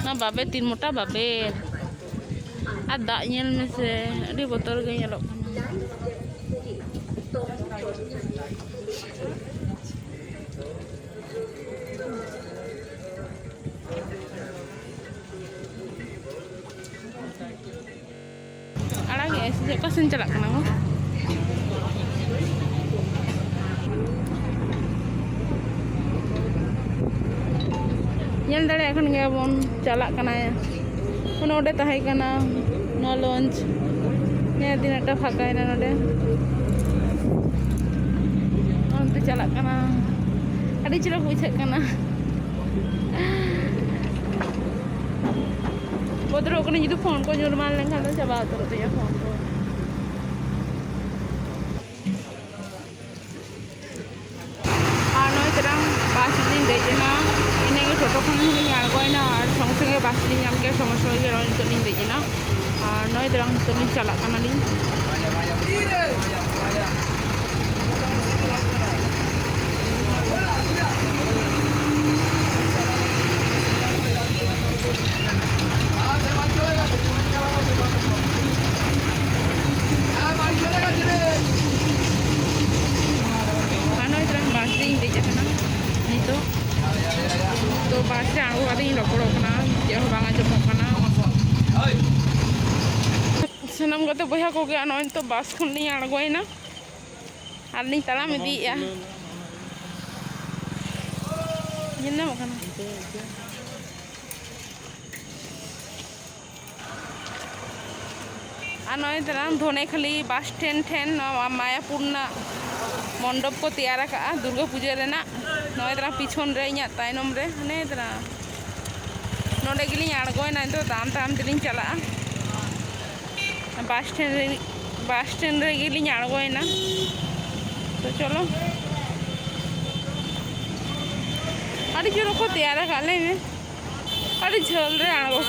ᱚᱱᱟ ᱵᱟᱵᱮᱨ, ᱛᱤᱱ ᱢᱚᱴᱟ ᱵᱟᱵᱮᱨ᱾ ᱟᱨ ᱫᱟᱜ ᱧᱮᱞ ᱢᱮᱥᱮ, ᱟᱹᱰᱤ ᱵᱚᱛᱚᱨ ᱜᱮ ᱧᱮᱞᱚᱜ ᱠᱟᱱᱟ᱾ ᱟᱲᱟᱜᱮᱜᱼᱟᱭ ᱥᱮ ᱪᱮᱫ? ᱚᱠᱟ ᱥᱮᱱ ᱪᱟᱞᱟᱜ ᱠᱟᱱᱟ ᱜᱚ? ᱧᱮᱞ ᱫᱟᱲᱮᱭᱟᱜ ᱠᱟᱱ ᱜᱮᱭᱟ ᱵᱚᱱ, ᱪᱟᱞᱟᱜ ᱠᱟᱱᱟᱭ᱾ ᱚᱱᱮ ᱚᱸᱰᱮ ᱛᱟᱦᱮᱸ ᱠᱟᱱᱟ ᱱᱚᱣᱟ ᱞᱚᱧᱪ᱾ ᱧᱮᱞ ᱛᱤᱱᱟᱹᱜ ᱴᱟ ᱯᱷᱟᱸᱠᱟᱭᱮᱱᱟ ᱱᱚᱰᱮ᱾ ᱚᱱᱛᱮ ᱪᱟᱞᱟᱜ ᱠᱟᱱᱟ᱾ ᱟᱹᱰᱤ ᱪᱚᱨᱚᱠ ᱵᱩᱡᱷᱟᱹᱜ ᱠᱟᱱᱟ᱾ ᱵᱚᱛᱚᱨᱚᱜ ᱠᱟᱹᱱᱟᱹᱧ, ᱡᱩᱫᱤ ᱯᱷᱳᱱ ᱠᱚ ᱧᱩᱨ ᱮᱢᱟᱱ ᱞᱮᱱᱠᱷᱟᱱ ᱫᱚ ᱪᱟᱵᱟ ᱩᱛᱟᱹᱨᱚᱜ ᱛᱤᱧᱟ ᱯᱷᱳᱱ ᱠᱚ᱾ ᱟᱨ ᱱᱚᱜᱼᱚᱭ ᱛᱚᱨᱟᱝ ᱵᱟᱥ ᱨᱮᱞᱤᱧ ᱫᱮᱡ ᱮᱱᱟ, ᱤᱱᱟᱹᱜᱮ ᱴᱳᱴᱳ ᱠᱷᱚᱱ ᱦᱚᱸᱞᱤᱧ ᱟᱬᱜᱚᱭᱮᱱᱟ ᱟᱨ ᱥᱚᱸᱜᱮ ᱥᱚᱸᱜᱮ ᱵᱟᱥ ᱞᱤᱧ ᱧᱟᱢ ᱠᱮᱫᱟ, ᱥᱚᱸᱜᱮ ᱥᱚᱸᱜᱮ ᱜᱮ ᱱᱚᱜᱼᱚᱭ ᱱᱤᱛᱚᱜ ᱞᱤᱧ ᱫᱮᱡ ᱮᱱᱟ᱾ ᱟᱨ ᱱᱚᱜᱼᱚᱭ ᱛᱚᱨᱟᱝ ᱱᱤᱛᱚᱜ ᱞᱤᱧ ᱪᱟᱞᱟᱜ ᱠᱟᱱᱟᱞᱤᱧ᱾ ᱟᱨ ᱱᱚᱜᱼᱚᱭ ᱛᱚᱨᱟᱝ ᱵᱟᱥ ᱨᱤᱧ ᱫᱮᱡ ᱟᱠᱟᱱᱟ ᱱᱤᱛᱚᱜ᱾ ᱛᱚ ᱵᱟᱥ ᱨᱮ ᱟᱬᱜᱚ ᱠᱟᱛᱮ ᱤᱧ ᱨᱚᱯᱚᱲᱚᱜ ᱠᱟᱱᱟ, ᱪᱮᱫ ᱦᱚᱸ ᱵᱟᱝ ᱟᱸᱡᱚᱢᱚᱜ ᱠᱟᱱᱟ᱾ ᱥᱟᱱᱟᱢ ᱜᱟᱛᱮ ᱵᱚᱭᱦᱟ ᱠᱚᱜᱮ ᱱᱚᱜᱼᱚᱭ ᱱᱤᱛᱚᱜ ᱵᱟᱥ ᱠᱷᱚᱱ ᱞᱤᱧ ᱟᱬᱜᱚᱭᱮᱱᱟ᱾ ᱟᱨ ᱞᱤᱧ ᱛᱟᱲᱟᱢ ᱤᱫᱤᱭᱮᱫᱼᱟ᱾ ᱧᱮᱞ ᱧᱟᱢᱚᱜ ᱠᱟᱱᱟ᱾ ᱟᱨ ᱱᱚᱜᱼᱚᱭ ᱛᱟᱞᱟᱝ ᱫᱷᱚᱱᱮᱠᱷᱟᱞᱤ ᱵᱟᱥ ᱥᱴᱮᱱᱰ ᱴᱷᱮᱱ ᱱᱚᱣᱟ ᱢᱟᱭᱟᱯᱩᱨ ᱨᱮᱱᱟᱜ ᱢᱚᱱᱰᱚᱯ ᱠᱚ ᱛᱮᱭᱟᱨ ᱟᱠᱟᱫᱼᱟ ᱫᱩᱨᱜᱟᱹ ᱯᱩᱡᱟᱹ ᱨᱮᱱᱟᱜ᱾ ᱱᱚᱜᱼᱚᱭ ᱛᱟᱞᱟᱝ ᱯᱤᱪᱷᱚᱱ ᱨᱮ, ᱤᱧᱟᱹᱜ ᱛᱟᱭᱱᱚᱢ ᱨᱮ, ᱦᱟᱱᱮ ᱛᱟᱞᱟᱝ ᱱᱚᱸᱰᱮ ᱜᱮᱞᱤᱧ ᱟᱬᱜᱚᱭᱮᱱᱟ᱾ ᱱᱤᱛᱚᱜ ᱛᱟᱲᱟᱢ ᱛᱟᱲᱟᱢ ᱛᱮᱞᱤᱧ ᱪᱟᱞᱟᱜᱼᱟ᱾ ᱵᱟᱥ ᱥᱴᱮᱱᱰ ᱨᱮ, ᱵᱟᱥ ᱥᱴᱮᱱᱰ ᱨᱮᱜᱮ ᱞᱤᱧ ᱟᱬᱜᱚᱭᱮᱱᱟ᱾ ᱛᱚ ᱪᱚᱞᱚ, ᱟᱹᱰᱤ ᱡᱳᱨ ᱠᱚ ᱛᱮᱭᱟᱨ ᱟᱠᱟᱫ, ᱞᱟᱹᱭ ᱢᱮ᱾ ᱟᱹᱰᱤ ᱡᱷᱟᱹᱞ ᱨᱮ ᱟᱬᱜᱚ,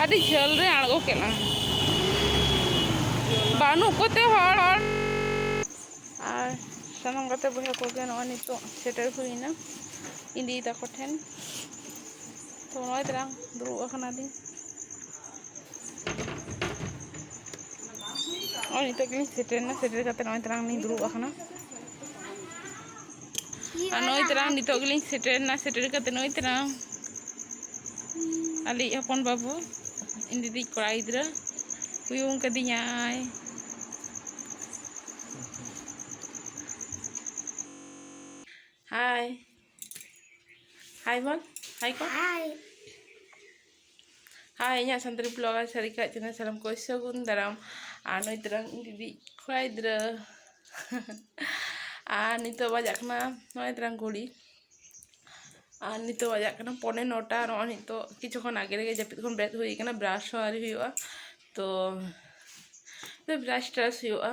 ᱟᱹᱰᱤ ᱡᱷᱟᱹᱞ ᱨᱮ ᱟᱬᱜᱚ ᱠᱮᱫ ᱞᱟᱝ᱾ ᱵᱟᱹᱱᱩᱜ ᱠᱚᱛᱮ ᱦᱚᱲ, ᱦᱚᱲ᱾ ᱟᱨ ᱥᱟᱱᱟᱢ ᱜᱟᱛᱮ ᱵᱚᱭᱦᱟ ᱠᱚᱜᱮ ᱱᱚᱜᱼᱚᱭ ᱱᱤᱛᱚᱜ ᱥᱮᱴᱮᱨ ᱦᱩᱭᱱᱟ ᱤᱧ ᱫᱤᱫᱤ ᱛᱟᱠᱚ ᱴᱷᱮᱱ᱾ ᱛᱚ ᱱᱚᱜᱼᱚᱭ ᱛᱟᱨᱟᱝ ᱫᱩᱲᱩᱵ ᱟᱠᱟᱱᱟᱞᱤᱧ᱾ ᱱᱚᱜᱼᱚᱭ ᱱᱤᱛᱚᱜ ᱜᱮᱞᱤᱧ ᱥᱮᱴᱮᱨᱱᱟ, ᱥᱮᱴᱮᱨ ᱠᱟᱛᱮ ᱱᱚᱜᱼᱚᱭ ᱛᱟᱨᱟᱝ ᱞᱤᱧ ᱫᱩᱲᱩᱵ ᱟᱠᱟᱱᱟ᱾ ᱟᱨ ᱱᱚᱜᱼᱚᱭ ᱛᱟᱨᱟᱝ ᱱᱤᱛᱚᱜ ᱜᱮᱞᱤᱧ ᱥᱮᱴᱮᱨᱱᱟ, ᱥᱮᱴᱮᱨ ᱠᱟᱛᱮ ᱱᱚᱜᱼᱚᱭ ᱛᱟᱨᱟᱝ ᱟᱞᱮᱭᱤᱡ ᱦᱚᱯᱚᱱ ᱵᱟᱹᱵᱩ, ᱤᱧ ᱫᱤᱫᱤᱭᱤᱡ ᱠᱚᱲᱟ ᱜᱤᱫᱽᱨᱟᱹ ᱩᱭᱩᱝ ᱠᱟᱫᱤᱧᱟᱭ᱾ ᱦᱟᱭ, ᱦᱟᱭ ᱵᱚᱞ, ᱦᱟᱭ ᱠᱚ᱾ ᱦᱟᱭ᱾ ᱦᱟᱭ, ᱤᱧᱟᱹᱜ ᱥᱟᱱᱛᱟᱲᱤ ᱵᱞᱚᱜᱟᱨ ᱥᱟᱹᱨᱤᱠᱟ ᱪᱮᱱᱮᱞ ᱥᱟᱱᱟᱢ ᱠᱚ ᱥᱟᱹᱜᱩᱱ ᱫᱟᱨᱟᱢ᱾ ᱟᱨ ᱱᱩᱭ ᱛᱟᱨᱟᱝ ᱤᱧ ᱫᱤᱫᱤ ᱠᱚᱲᱟ ᱜᱤᱫᱽᱨᱟᱹ᱾ ᱟᱨ ᱱᱤᱛᱚᱜ ᱵᱟᱡᱟᱜ ᱠᱟᱱᱟ ᱱᱚᱜᱼᱚᱭ ᱛᱟᱨᱟᱝ ᱜᱷᱩᱲᱤ᱾ ᱟᱨ ᱱᱤᱛᱚᱜ ᱵᱟᱡᱟᱜ ᱠᱟᱱᱟ ᱯᱚᱱᱮ ᱱᱚᱴᱟ᱾ ᱱᱚᱜᱼᱚᱭ ᱱᱤᱛᱚᱜ ᱠᱤᱪᱷᱩ ᱠᱷᱚᱱ ᱟᱜᱮ ᱨᱮᱜᱮ ᱡᱟᱹᱯᱤᱫ ᱠᱷᱚᱱ ᱵᱮᱨᱮᱫ ᱦᱩᱭ ᱠᱟᱱᱟ, ᱵᱨᱟᱥ ᱦᱚᱸ ᱟᱹᱣᱨᱤ ᱦᱩᱭᱩᱜᱼᱟ᱾ ᱛᱚ, ᱛᱚ ᱵᱨᱟᱥ ᱴᱨᱟᱥ ᱦᱩᱭᱩᱜᱼᱟ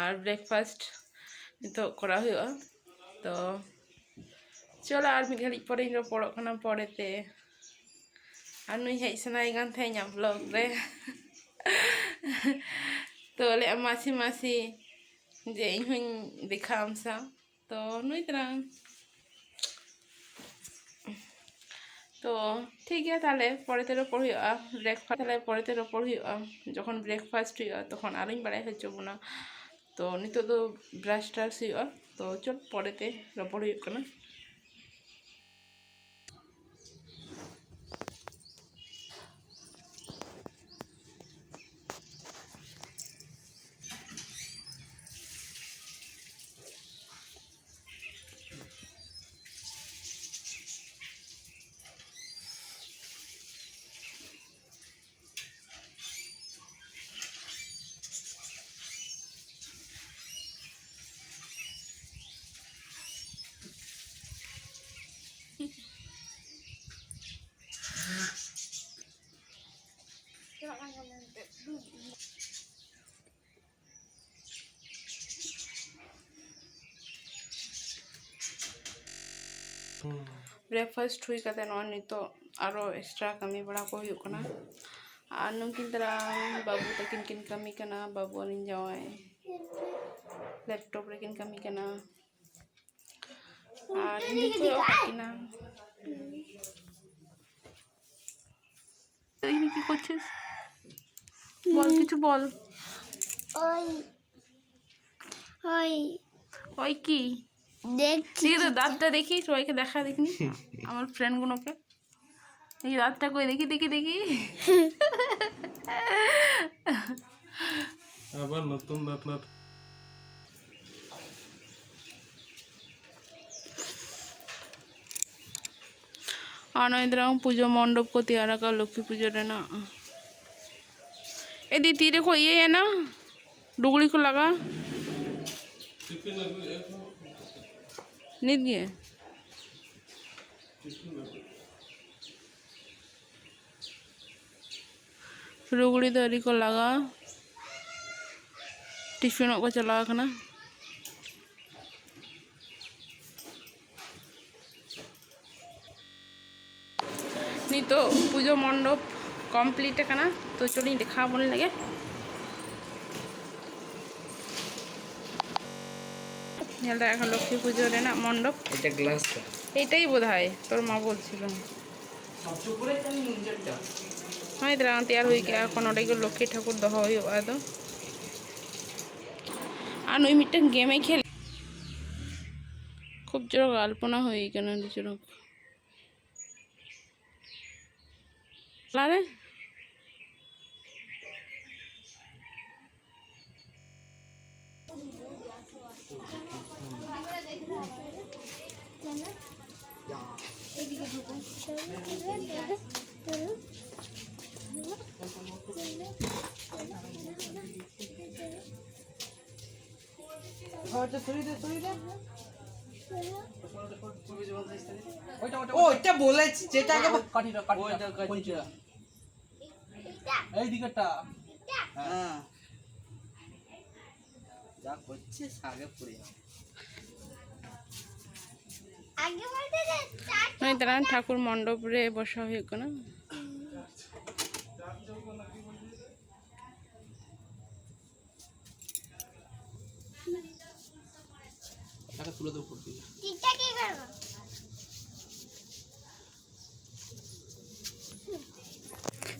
ᱟᱨ ᱵᱨᱮᱠᱯᱷᱟᱥᱴ ᱱᱤᱛᱚᱜ ᱠᱚᱨᱟᱣ ᱦᱩᱭᱩᱜᱼᱟ᱾ ᱛᱚ ᱪᱚᱞᱚ, ᱟᱨ ᱢᱤᱫ ᱜᱷᱟᱹᱲᱤᱡ ᱯᱚᱨᱮᱧ ᱨᱚᱯᱚᱲᱚᱜ ᱠᱟᱱᱟ ᱯᱚᱨᱮᱛᱮ᱾ ᱟᱨ ᱱᱩᱭ ᱦᱮᱡ ᱥᱟᱱᱟᱭᱮ ᱠᱟᱱ ᱛᱟᱦᱮᱸᱫ ᱤᱧᱟᱹᱜ ᱵᱞᱚᱜ ᱨᱮ᱾ ᱛᱚ ᱞᱟᱹᱭᱮᱫᱼᱟ, "ᱢᱟᱥᱤ, ᱢᱟᱥᱤ, ᱡᱮ ᱤᱧ ᱦᱚᱧ ᱫᱮᱠᱷᱟ ᱟᱢ ᱥᱟᱶ᱾" ᱛᱚ ᱱᱩᱭ ᱛᱟᱨᱟᱝ᱾ ᱛᱚ ᱴᱷᱤᱠ ᱜᱮᱭᱟ, ᱛᱟᱦᱞᱮ ᱯᱚᱨᱮᱛᱮ ᱨᱚᱯᱚᱲ ᱦᱩᱭᱩᱜᱼᱟ᱾ ᱵᱨᱮᱠᱯᱷᱟᱥᱴ, ᱛᱟᱦᱞᱮ ᱯᱚᱨᱮᱛᱮ ᱨᱚᱯᱚᱲ ᱦᱩᱭᱩᱜᱼᱟ, ᱡᱚᱠᱷᱚᱱ ᱵᱨᱮᱠᱯᱷᱟᱥᱴ ᱦᱩᱭᱩᱜᱼᱟ ᱛᱚᱠᱷᱚᱱ ᱟᱨᱚᱧ ᱵᱟᱲᱟᱭ ᱦᱚᱪᱚ ᱵᱚᱱᱟ᱾ ᱛᱚ ᱱᱤᱛᱚᱜ ᱫᱚ ᱵᱨᱟᱥ ᱴᱨᱟᱥ ᱦᱩᱭᱩᱜᱼᱟ᱾ ᱛᱚ ᱪᱚᱞ, ᱯᱚᱨᱮᱛᱮ ᱨᱚᱯᱚᱲ ᱦᱩᱭᱩᱜ ᱠᱟᱱᱟ᱾ ᱵᱨᱮᱠᱯᱷᱟᱥᱴ ᱦᱩᱭ ᱠᱟᱛᱮ ᱱᱚᱜᱼᱚᱭ ᱱᱤᱛᱚᱜ ᱟᱨᱚ ᱮᱠᱥᱴᱨᱟ ᱠᱟᱹᱢᱤ ᱵᱟᱲᱟ ᱠᱚ ᱦᱩᱭᱩᱜ ᱠᱟᱱᱟ᱾ ᱟᱨ ᱱᱩᱠᱤᱱ ᱛᱟᱨᱟ ᱵᱟᱹᱵᱩ ᱛᱟᱹᱠᱤᱱ ᱠᱤᱱ ᱠᱟᱹᱢᱤ ᱠᱟᱱᱟ, ᱵᱟᱹᱵᱩ ᱟᱨ ᱤᱧ ᱡᱟᱶᱟᱭ ᱞᱮᱯᱴᱚᱯ ᱨᱮᱠᱤᱱ ᱠᱟᱹᱢᱤ ᱠᱟᱱᱟ᱾ ᱟᱨ ᱤᱧ ᱫᱚᱧ ᱠᱚᱭᱚᱜ ᱟᱠᱟᱫ ᱠᱤᱱᱟ᱾ এই কি করছিস? বল, কিছু বল। ওই, ওই। ওই কি? দেখি। দেখি তো, দাঁতটা দেখি, সবাইকে দেখা দেখিনি, আমার ফ্রেন্ডগুলোকে। এই দাঁতটা কই, দেখি, দেখি, দেখি। আবার নতুন দাঁত না। ᱟᱨ ᱱᱚᱜᱼᱚᱭ ᱫᱟᱨᱟᱢ ᱯᱩᱡᱟᱹ ᱢᱚᱱᱰᱚᱯ ᱠᱚ ᱛᱮᱭᱟᱨ ᱟᱠᱟᱫ ᱞᱚᱠᱠᱷᱤ ᱯᱩᱡᱟᱹ ᱨᱮᱱᱟᱜ᱾ ᱮ ᱫᱤ, ᱛᱤ ᱨᱮᱠᱚ ᱤᱭᱟᱹᱭᱟ ᱱᱟ? ᱞᱩᱜᱽᱲᱤ ᱠᱚ ᱞᱟᱜᱟ᱾ ᱱᱤᱛ ᱜᱮ᱾ ᱞᱩᱜᱽᱲᱤ ᱫᱚ ᱟᱹᱣᱨᱤ ᱠᱚ ᱞᱟᱜᱟ, ᱴᱤᱯᱷᱤᱱᱚᱜ ᱠᱚ ᱪᱟᱞᱟᱣ ᱠᱟᱱᱟ᱾ ᱱᱤᱛᱚᱜ ᱯᱩᱡᱟᱹ ᱢᱚᱱᱰᱚᱯ ᱠᱚᱢᱯᱞᱤᱴ ᱟᱠᱟᱱᱟ, ᱛᱚ ᱪᱚᱞᱤᱧ ᱫᱮᱠᱷᱟᱣ ᱟᱵᱚᱱ ᱞᱮᱜᱮ᱾ ᱧᱮᱞ ᱫᱟᱲᱮᱭᱟᱜ ᱠᱟᱱᱟ ᱞᱚᱠᱠᱷᱤ ᱯᱩᱡᱟᱹ ᱨᱮᱱᱟᱜ ᱢᱚᱱᱰᱚᱯ᱾ এটা গ্লাস তো। এটাই বোধ হয় তোর মা বলছিল। সবচেয়ে উপরে একটা আমি নিজেরটা। ᱦᱳᱭ, ᱫᱟᱨᱟᱝ ᱛᱮᱭᱟᱨ ᱦᱩᱭ ᱠᱮᱜᱼᱟ ᱠᱚ, ᱱᱚᱰᱮ ᱜᱮ ᱞᱚᱠᱠᱷᱤ ᱴᱷᱟᱹᱠᱩᱨ ᱫᱚᱦᱚ ᱦᱩᱭᱩᱜᱼᱟ ᱟᱫᱚ᱾ ᱟᱨ ᱱᱩᱭ ᱢᱤᱫᱴᱟᱝ ᱜᱮᱢᱮ ᱠᱷᱮᱞ᱾ ᱠᱷᱩᱵ ᱪᱚᱨᱚᱠ ᱟᱞᱯᱚᱱᱟ ᱦᱩᱭ ᱠᱟᱱᱟ, ᱟᱹᱰᱤ ᱪᱚᱨᱚᱠ᱾ ᱞᱟᱨᱮ᱾ আচ্ছা, সরিয়ে দে, সরিয়ে দে। ওইটা, ওইটা, ও, ওইটা। ওইটা বলেছি, যেটা আগে ওই কাঠিটা, কাঠিটা, ওইটা, কাঠিটা। এই দিকেরটা। হ্যাঁ। যা করছিস, আগে পড়ে যাও। আগে বলতে দে, ᱱᱤᱛᱚᱜ ᱴᱷᱟᱠᱩᱨ ᱢᱚᱱᱰᱚᱯ ᱨᱮ ᱵᱚᱥᱟ ᱦᱩᱭᱩᱜ ᱠᱟᱱᱟ᱾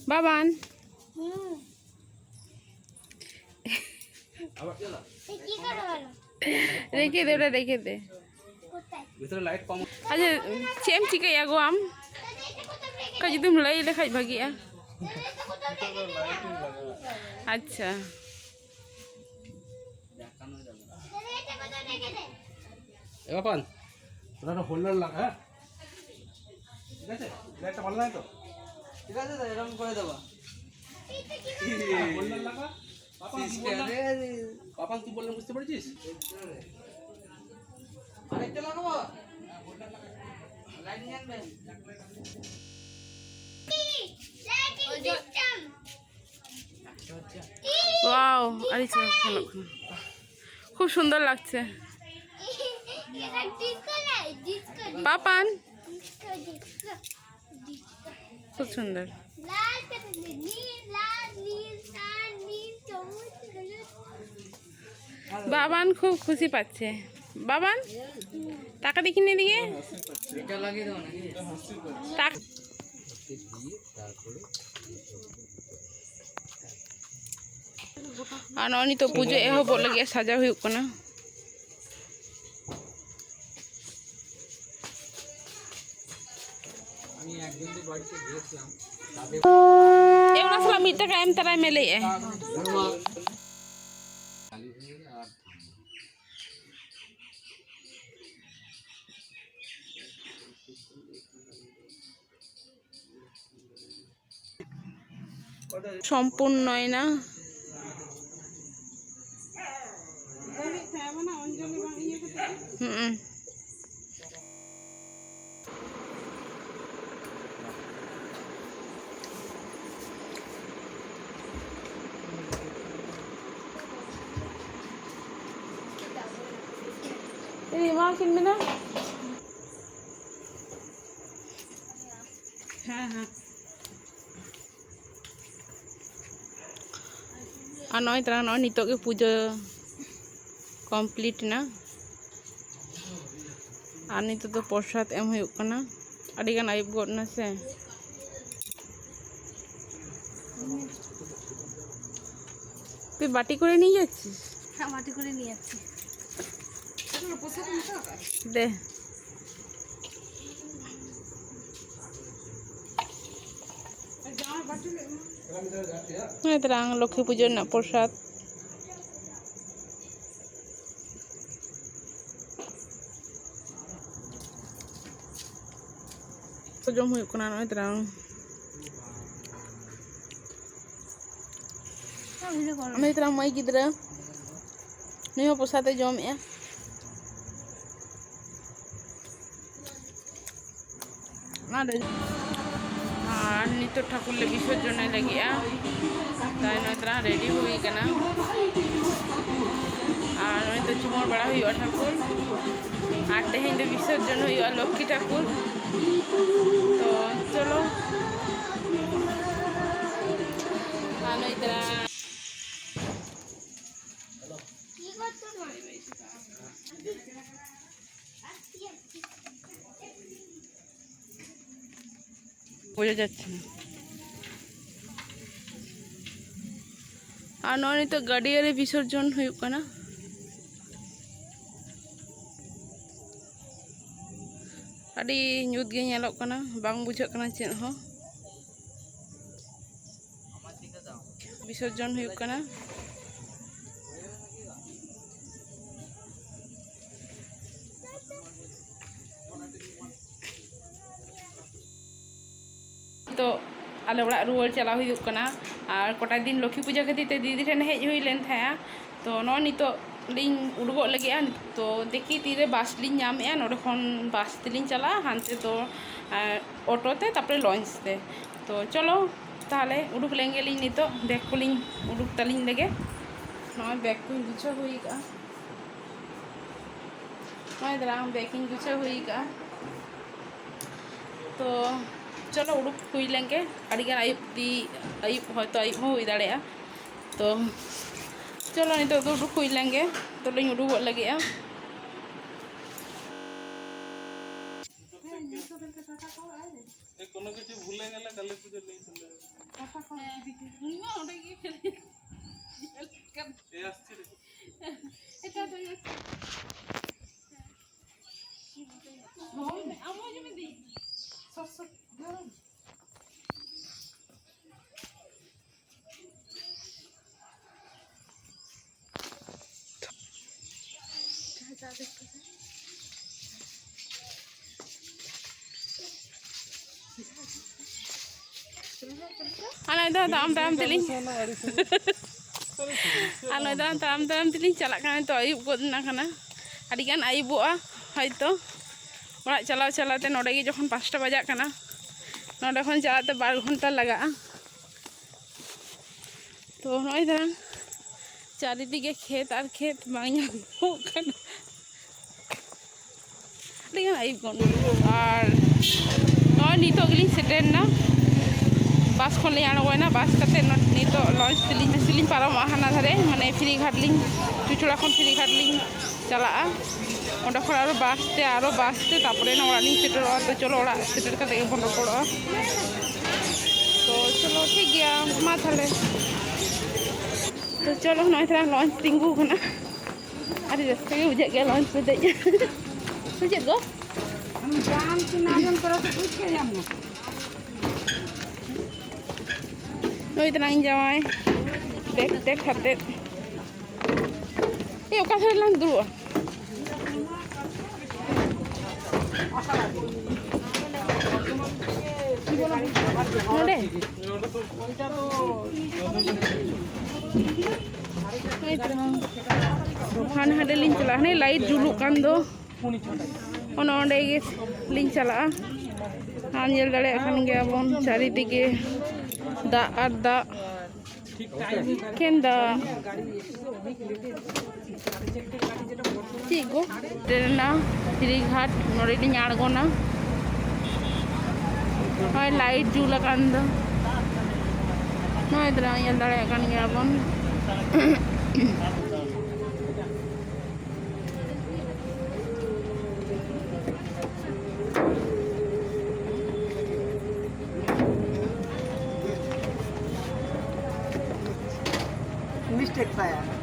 ᱵᱟᱵᱟᱱ᱾ হুম। আবার কি হলো? তুই কি করে হলো? রেখে দে, ওটা রেখে দে। কোথায়? ভিতরে লাইট কম। আচ্ছা, ᱪᱮᱫ ᱮᱢ ᱪᱤᱠᱟᱹᱭᱟ ᱜᱳ ᱟᱢ? ᱚᱱᱠᱟ ᱡᱩᱫᱤᱢ ᱞᱟᱹᱭ ᱞᱮᱠᱷᱟᱡ ᱵᱷᱟᱜᱤᱜᱼᱟ᱾ ᱟᱪᱪᱷᱟ᱾ এ বাপান, ওটা একটা হোল্ডার লাগা, হ্যাঁ? ঠিক আছে? লাইটটা ভালো লাগে তো? ঠিক আছে, তো এরকম করে দেবো। হোল্ডার লাগা। বাপান, কি বললাম? বাপান, কি বললাম বুঝতে পেরেছিস? আরেকটা লাগাবো? লাইট নিয়ে আনবেন। ওয়াও, আরে চলো, চলো, চলো। খুব সুন্দর লাগছে। বাপান। খুব সুন্দর। বাবান খুব খুশি পাচ্ছে। বাবান, তাকা দেখি না এদিকে। তাক- ᱟᱨ ᱱᱚᱜᱼᱚᱭ ᱱᱤᱛᱚᱜ ᱯᱩᱡᱟᱹ ᱮᱦᱚᱵᱚᱜ ᱞᱟᱹᱜᱤᱫ, ᱥᱟᱡᱟᱣ ᱦᱩᱭᱩᱜ ᱠᱟᱱᱟ᱾ ᱮ, ᱚᱱᱟ ᱥᱟᱞᱟᱜ ᱢᱤᱫ ᱴᱟᱠᱟ ᱮᱢ ᱛᱟᱨᱟᱭ ᱢᱮ ᱞᱟᱹᱭᱮᱫᱼᱟᱭ᱾ ᱥᱚᱢᱯᱩᱨᱱᱚᱭᱮᱱᱟ᱾ ᱦᱩᱸ᱾ ᱮᱢᱟ ᱠᱤᱱ ᱢᱮ ᱱᱟ᱾ ᱦᱮᱸ, ᱦᱮᱸ᱾ ᱟᱨ ᱱᱚᱜᱼᱚᱭ ᱛᱟᱨᱟ, ᱱᱚᱜᱼᱚᱭ ᱱᱤᱛᱚᱜ ᱜᱮ ᱯᱩᱡᱟᱹ complete ᱮᱱᱟ᱾ ᱟᱨ ᱱᱤᱛᱚᱜ ᱫᱚ ᱯᱨᱚᱥᱟᱫ ᱮᱢ ᱦᱩᱭᱩᱜ ᱠᱟᱱᱟ᱾ ᱟᱹᱰᱤ ᱜᱟᱱ ᱟᱹᱭᱩᱵ ᱜᱚᱫ ᱮᱱᱟ ᱥᱮ᱾ তুই বাটি করে নিয়ে যাচ্ছিস? হ্যাঁ, বাটি করে নিয়ে যাচ্ছি। দে। ᱱᱚᱜᱼᱚᱭ ᱛᱟᱞᱟᱝ ᱞᱚᱠᱠᱷᱤ ᱯᱩᱡᱟᱹ ᱨᱮᱱᱟᱜ ᱯᱨᱚᱥᱟᱫ᱾ ᱡᱚᱢ ᱦᱩᱭᱩᱜ ᱠᱟᱱᱟ ᱱᱚᱜᱼᱚᱭ ᱛᱟᱞᱟᱝ᱾ ᱱᱚᱜᱼᱚᱭ ᱛᱟᱞᱟᱝ ᱢᱟᱹᱭ ᱜᱤᱫᱽᱨᱟᱹ, ᱱᱩᱭ ᱦᱚᱸ ᱯᱨᱚᱥᱟᱫ ᱮ ᱡᱚᱢᱮᱜᱼᱟ᱾ ᱚᱱᱟ ᱫᱚ, ᱟᱨ ᱱᱤᱛᱚᱜ ᱴᱷᱟᱹᱠᱩᱨ ᱞᱮ ᱵᱤᱥᱚᱨᱡᱚᱱᱮ ᱞᱟᱹᱜᱤᱫᱼᱟ᱾ ᱛᱟᱭ ᱱᱚᱜᱼᱚᱭ ᱛᱟᱞᱟᱝ ready ᱦᱩᱭ ᱠᱟᱱᱟ᱾ ᱟᱨ ᱱᱚᱜᱼᱚᱭ ᱛᱚ ᱪᱩᱢᱟᱹᱲ ᱵᱟᱲᱟ ᱦᱩᱭᱩᱜᱼᱟ ᱴᱷᱟᱹᱠᱩᱨ᱾ ᱟᱨ ᱛᱮᱦᱮᱧ ᱫᱚ ᱵᱤᱥᱚᱨᱡᱚᱱ ᱦᱩᱭᱩᱜᱼᱟ ᱞᱚᱠᱠᱷᱤ ᱴᱷᱟᱹᱠᱩᱨ᱾ ᱛᱚ ᱪᱚᱞᱚ᱾ ᱟᱨ ᱱᱩᱭ ᱛᱟᱞᱟᱝ বোঝা যাচ্ছে না। আর ᱱᱚᱜᱼᱚᱭ ᱱᱤᱛᱚᱜ ᱜᱟᱹᱰᱭᱟᱹ ᱨᱮ ᱵᱤᱥᱚᱨᱡᱚᱱ ᱦᱩᱭᱩᱜ ᱠᱟᱱᱟ᱾ ᱟᱹᱰᱤ ᱧᱩᱛ ᱜᱮ ᱧᱮᱞᱚᱜ ᱠᱟᱱᱟ, ᱵᱟᱝ ᱵᱩᱡᱷᱟᱹᱜ ᱠᱟᱱᱟ ᱪᱮᱫ ᱦᱚᱸ᱾ ᱵᱤᱥᱚᱨᱡᱚᱱ ᱦᱩᱭᱩᱜ ᱠᱟᱱᱟ᱾ ᱱᱤᱛᱚᱜ ᱟᱞᱮ ᱚᱲᱟᱜ ᱨᱩᱣᱟᱹᱲ ᱪᱟᱞᱟᱣ ᱦᱩᱭᱩᱜ ᱠᱟᱱᱟ᱾ ᱟᱨ ᱠᱚᱴᱟ ᱫᱤᱱ ᱞᱚᱠᱠᱷᱤ ᱯᱩᱡᱟᱹ ᱠᱷᱟᱹᱛᱤᱨ ᱛᱮ ᱫᱤᱫᱤ ᱴᱷᱮᱱ ᱦᱮᱡ ᱦᱩᱭ ᱞᱮᱱ ᱛᱟᱦᱮᱸᱜᱼᱟ᱾ ᱛᱚ ᱱᱚᱜᱼᱚᱭ ᱱᱤᱛᱚᱜ ᱞᱤᱧ ᱩᱰᱩᱠᱚᱜ ᱞᱟᱹᱜᱤᱫᱼᱟ᱾ ᱛᱚ ᱫᱮᱠᱷᱤ ᱛᱤᱨᱮ ᱵᱟᱥ ᱞᱤᱧ ᱧᱟᱢᱮᱜᱼᱟ, ᱱᱚᱰᱮ ᱠᱷᱚᱱ ᱵᱟᱥ ᱛᱮᱞᱤᱧ ᱪᱟᱞᱟᱜᱼᱟ ᱦᱟᱱᱛᱮ ᱫᱚ, ᱟᱨ ᱚᱴᱳ ᱛᱮ, ᱛᱟᱨᱯᱚᱨᱮ ᱞᱚᱧᱪ ᱛᱮ᱾ ᱛᱚ ᱪᱚᱞᱚ ᱛᱟᱦᱚᱞᱮ ᱩᱰᱩᱠ ᱞᱮᱱ ᱜᱮᱞᱤᱧ, ᱱᱤᱛᱚᱜ ᱵᱮᱜᱽ ᱠᱚᱞᱤᱧ ᱩᱰᱩᱠ ᱛᱟᱹᱞᱤᱧ ᱞᱮᱜᱮ᱾ ᱱᱚᱜᱼᱚᱭ ᱵᱮᱜᱽ ᱠᱚᱧ ᱜᱩᱪᱷᱟᱹᱣ ᱦᱩᱭ ᱠᱟᱜᱼᱟ᱾ ᱱᱚᱜᱼᱚᱭ ᱫᱟᱞᱟᱝ ᱵᱮᱜᱽ ᱤᱧ ᱜᱩᱪᱷᱟᱹᱣ ᱦᱩᱭ ᱠᱟᱜᱼᱟ᱾ ᱛᱚ ᱪᱚᱞᱚ, ᱩᱰᱩᱠ ᱦᱩᱭ ᱞᱮᱱ ᱜᱮ᱾ ᱟᱹᱰᱤᱜᱟᱱ ᱟᱹᱭᱩᱵ ᱛᱤ, ᱟᱹᱭᱩᱵ, ᱦᱚᱭᱛᱳ ᱟᱹᱭᱩᱵ ᱦᱚᱸ ᱦᱩᱭ ᱫᱟᱲᱮᱭᱟᱜᱼᱟ᱾ ᱛᱚ ᱪᱚᱞᱚ, ᱱᱤᱛᱚᱜ ᱫᱚ ᱩᱰᱩᱠ ᱦᱩᱭ ᱞᱮᱱ ᱜᱮ᱾ ᱛᱚᱞᱤᱧ ᱩᱰᱩᱠᱚᱜ ᱞᱟᱹᱜᱤᱫᱼᱟ᱾ ᱮ, ᱠᱳᱱᱳ ᱠᱤᱪᱷᱩ ᱵᱷᱩᱞᱮ ᱜᱮᱞᱮ ᱠᱟᱹᱞᱤ ᱯᱩᱡᱟᱹ ᱞᱟᱹᱭ ᱛᱟᱞᱮ᱾ ᱠᱟᱛᱷᱟ ᱠᱚ ᱤᱫᱤ ᱠᱟᱛᱮ᱾ ᱤᱧ ᱢᱟ ᱚᱸᱰᱮ ᱜᱮ ᱠᱷᱟᱹᱞᱤ ᱧᱮᱞ ᱠᱟᱱᱟ᱾ ᱮ, ᱟᱥᱪᱚᱨᱡᱚ᱾ ᱮᱴᱟᱜ ᱫᱚ ᱦᱳᱭ᱾ ᱟᱢ ᱦᱚᱸ ᱦᱤᱡᱩᱜ ᱢᱮ ᱫᱤ᱾ ᱥᱚᱵ ᱥᱚᱵ᱾ ᱟᱨ ᱱᱚᱜᱼᱚᱭ ᱫᱚ ᱛᱟᱲᱟᱢ ᱛᱟᱲᱟᱢ ᱛᱮᱞᱤᱧ, ᱟᱨ ᱱᱚᱜᱼᱚᱭ ᱫᱚ ᱛᱟᱲᱟᱢ ᱛᱟᱲᱟᱢ ᱛᱮᱞᱤᱧ ᱪᱟᱞᱟᱜ ᱠᱟᱱᱟ᱾ ᱱᱤᱛᱚᱜ ᱟᱹᱭᱩᱵ ᱜᱚᱫ ᱮᱱᱟ ᱠᱟᱱᱟ, ᱟᱹᱰᱤᱜᱟᱱ ᱟᱹᱭᱩᱵᱚᱜᱼᱟ ᱦᱚᱭᱛᱳ᱾ ᱚᱲᱟᱜ ᱪᱟᱞᱟᱣ ᱪᱟᱞᱟᱣ ᱛᱮ ᱱᱚᱰᱮ ᱜᱮ ᱡᱚᱠᱷᱚᱱ ᱯᱟᱸᱪᱴᱟ ᱵᱟᱡᱟᱜ ᱠᱟᱱᱟ, ᱱᱚᱰᱮ ᱠᱷᱚᱱ ᱪᱟᱞᱟᱜ ᱛᱮ ᱵᱟᱨ ᱜᱷᱚᱱᱴᱟ ᱞᱟᱜᱟᱜᱼᱟ᱾ ᱛᱚ ᱱᱚᱜᱼᱚᱭ ᱫᱟᱬᱟᱱ ᱪᱟᱨᱤᱫᱤᱠᱮ ᱠᱷᱮᱛ ᱟᱨ ᱠᱷᱮᱛ ᱵᱟᱝ ᱧᱟᱢᱚᱜ ᱠᱟᱱᱟ᱾ ᱟᱹᱰᱤᱜᱟᱱ ᱟᱹᱭᱩᱵ ᱜᱚᱫ ᱮᱱᱟ᱾ ᱟᱨ ᱱᱚᱜᱼᱚᱭ ᱱᱤᱛᱚᱜ ᱜᱮᱞᱤᱧ ᱥᱮᱴᱮᱨ ᱮᱱᱟ, ᱵᱟᱥ ᱠᱷᱚᱱ ᱞᱤᱧ ᱟᱬᱜᱚᱭᱮᱱᱟ᱾ ᱵᱟᱥ ᱠᱟᱛᱮ ᱱᱚ-, ᱱᱤᱛᱚᱜ ᱞᱚᱧᱪ ᱛᱮᱞᱤᱧ, ᱢᱮᱥ ᱞᱤᱧ ᱯᱟᱨᱚᱢᱚᱜᱼᱟ ᱦᱟᱱᱟ ᱫᱷᱟᱨᱮ, ᱢᱟᱱᱮ ᱯᱷᱮᱨᱤᱜᱷᱟᱴ ᱞᱤᱧ, ᱪᱩᱪᱲᱟ ᱠᱷᱚᱱ ᱯᱷᱮᱨᱤᱜᱷᱟᱴ ᱞᱤᱧ ᱪᱟᱞᱟᱜᱼᱟ᱾ ᱚᱸᱰᱮ ᱠᱷᱚᱱ ᱟᱨᱚ ᱵᱟᱥ ᱛᱮ, ᱟᱨᱚ ᱵᱟᱥ ᱛᱮ ᱛᱟᱨᱯᱚᱨᱮ ᱱᱚᱣᱟ ᱚᱲᱟᱜ ᱞᱤᱧ ᱥᱮᱴᱮᱨᱚᱜᱼᱟ᱾ ᱛᱚ ᱪᱚᱞᱚ, ᱚᱲᱟᱜ ᱥᱮᱴᱮᱨ ᱠᱟᱛᱮ ᱜᱮᱵᱚᱱ ᱨᱚᱯᱚᱲᱚᱜᱼᱟ᱾ ᱛᱚ ᱪᱚᱞᱚ, ᱴᱷᱤᱠ ᱜᱮᱭᱟ, ᱢᱟ ᱛᱟᱦᱞᱮ᱾ ᱛᱚ ᱪᱚᱞᱚ, ᱱᱚᱜᱼᱚᱭ ᱛᱟᱦᱞᱮ ᱞᱚᱧᱪ ᱛᱤᱸᱜᱩ ᱠᱟᱱᱟ᱾ ᱟᱹᱰᱤ ᱨᱟᱹᱥᱠᱟᱹ ᱜᱮ ᱵᱩᱡᱷᱟᱹᱜ ᱜᱮᱭᱟ ᱞᱚᱧᱪ ᱨᱮ ᱫᱮᱡ᱾ ᱥᱮ ᱪᱮᱫ ᱜᱚ? हम जान सुना जन करो तो कुछ के हम। ᱱᱩᱭ ᱛᱟᱞᱟᱝ ᱤᱧ ᱡᱟᱶᱟᱭ, ᱵᱮᱜᱽ ᱴᱮᱜᱽ ᱦᱟᱛᱮᱫ᱾ ᱮ, ᱚᱠᱟ ᱫᱷᱟᱨᱮ ᱞᱟᱝ ᱫᱩᱲᱩᱵᱼᱟ? ᱱᱚᱰᱮ? ᱦᱟᱱᱮ ᱦᱟᱸᱰᱮ ᱞᱤᱧ ᱪᱟᱞᱟᱜᱼᱟ, ᱦᱟᱱᱮ ᱞᱟᱭᱤᱴ ᱡᱩᱞᱩᱜ ᱠᱟᱱ ᱫᱚ, ᱚᱱᱮ ᱚᱸᱰᱮ ᱜᱮ ᱞᱤᱧ ᱪᱟᱞᱟᱜᱼᱟ᱾ ᱟᱨ ᱧᱮᱞ ᱫᱟᱲᱮᱭᱟᱜ ᱠᱟᱱ ᱜᱮᱭᱟ ᱵᱚᱱ ᱪᱟᱨᱤᱫᱤᱠᱮ ᱫᱟᱜ ᱟᱨ ᱫᱟᱜ᱾ ᱮᱠᱮᱱ ᱫᱟᱜ᱾ ᱪᱮᱫ ᱜᱚ? ᱨᱮᱱᱟᱜ ᱯᱷᱮᱨᱤᱜᱷᱟᱴ, ᱱᱚᱰᱮ ᱞᱤᱧ ᱟᱬᱜᱚᱱᱟ᱾ ᱱᱚᱜᱼᱚᱭ ᱞᱟᱭᱤᱴ ᱡᱩᱞ ᱟᱠᱟᱱ ᱫᱚ, ᱱᱚᱜᱼᱚᱭ ᱛᱚᱨᱟ ᱧᱮᱞ ᱫᱟᱲᱮᱭᱟᱜ ᱠᱟᱱ ᱜᱮᱭᱟ ᱵᱚᱱ᱾ ᱢᱤᱥᱴᱮᱠ ᱛᱟᱭᱟ᱾